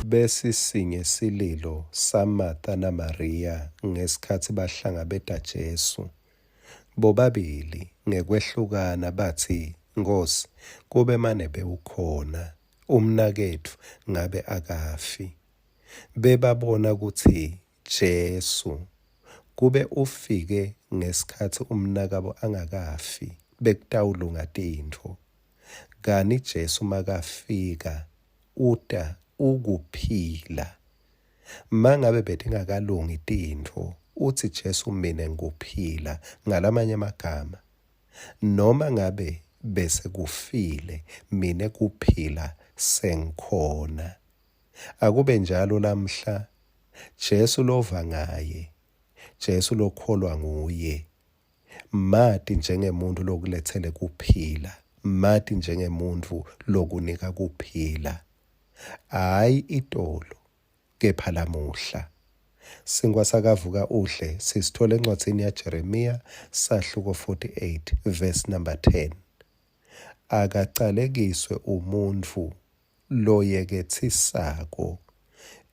Besisinye sililo saMartha naMariya ngesikhatsi bahlangabeta Jesu. Bobabili ngekwehlukana batsi, Nkhosi, kube mane bewukhona, umnaketfu ngabe akafi. Bebabona kutsi Jesu kube ufike ngesikhatsi umnakabo angakafi, bekutawulunga tintfo. Kani Jesu makafika uta ukuphila. Mangabe betingakalungi tintfo, utsi Jesu mine ngikuphila, ngalamanye emagama, noma ngabe besekufile, mine kuphila sengikhona. Akube njalo lamhla, Jesu lova ngaye, Jesu lokholwa nguye, Mati njengemuntfu lokuletsele kuphila, mati njengemuntfu lokunika kuphila, hhayi itolo, kepha lamuhla. Sinkwa sakavuka udle sisithola encwadzini yaJeremiya sahluko 48 verse number 10. Akacalekiswe umuntfu loyeketsisako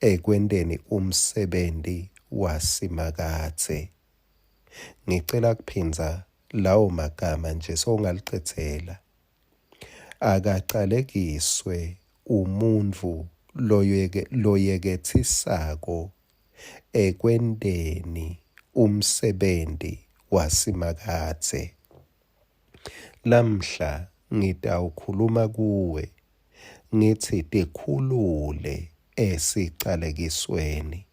ekwenteni umsebenti waSimakadze. Ngicela kuphindza lawo magama nje sowungalicedzela. Akacalekiswe umuntfu loyeketsisako ekwenteni umsebenti waSimakadze. Lamhla ngitawukhuluma kuwe ngitsi tikhulule esicalekisweni.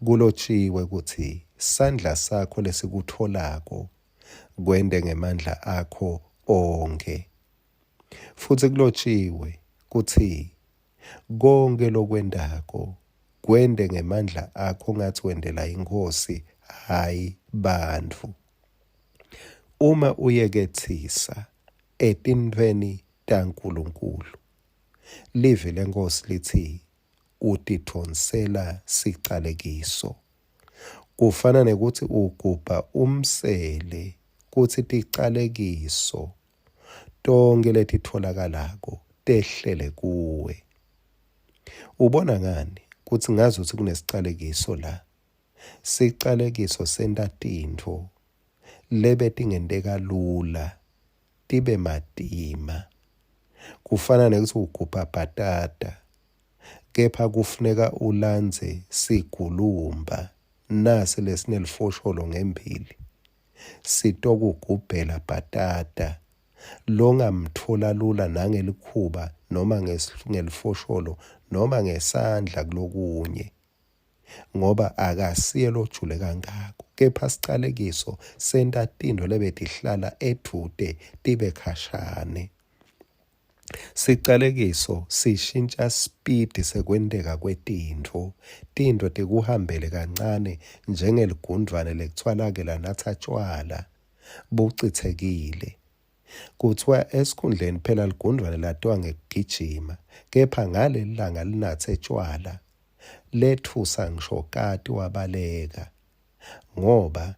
Kulotshiwe kutsi sandla sakho lesikutfolako kwente ngemandla akho onkhe. Futsi kulotshiwe kutsi konkhe lokwentako kwente ngemandla akho ngatsi wentela iNkhosi hhayi bantfu. Uma uyeketsisa etintfweni taNkulunkulu, livi leNkhosi litsi utidvonsela sicalekiso. Kufana nekutsi ugubha umsele kutsi ticalekiso tonkhe letitfolakalako tehlele kuwe. Ubona ngani kutsi ngazutsi kunesicalekiso la? Sicalekiso senta tintfo lebetingenteka lula tibe matima. Kufana nekutsi ugubha bhatata kepha kufuneka ulandze sigulumba nasi lesinelifosholo ngembili sitokugubhela bhatata longamtfola lula nangelikhuba noma ngelifosholo noma ngesandla kulokunye. ngoba akasiye lojule kangako, kepha sicalekiso senta tintfo lebetihlala edvute tibe khashane. Sicalekiso sishintja spidi sekwenteka kwetintfo, tintfo tikuhambele kancane njengeligundvwane lekutsiwa lake lanatsa tjwala bucitsekile. Kutsiwa esikhundleni phela ligundvwane latiwa ngekugijima, kepha ngalelilanga linatse tjwala letfusa ngisho kati wabaleka ngoba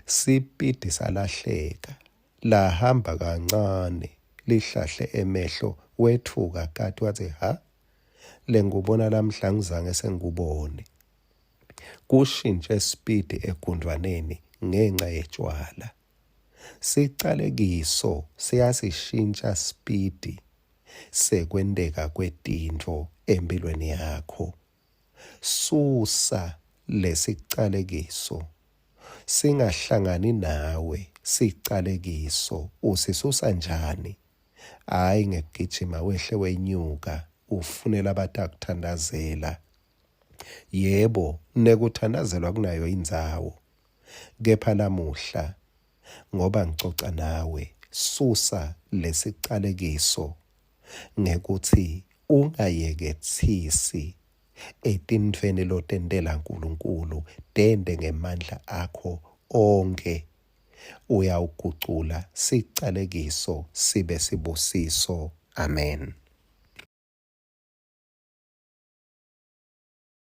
sipidi salahleka lahamba kancane lihlahle emehlo wetfuka kati watsi ha lengikubona lamhla ngizange sengikubone kushintshe spidi egundvaneni ngenca yetshwala sicalekiso siyasishintsha spidi sekwenteka kwetintfo emphilweni yakho. Susa lesicalekiso singahlangani nawe sicalekiso usisusa njani? Hhayi ngekugijima wehle wenyuka ufune labatakuthandazela. Yebo, nekuthandazelwa kunayo indzawo. Kepha lamuhla ngoba ngicoca nawe, susa lesicalekiso ngekutsi ungayeketsisi etintfweni lotentela Nkulunkulu, tente ngemandla akho onkhe. Uyawugucula sicalekiso sibe sibusiso. Amen.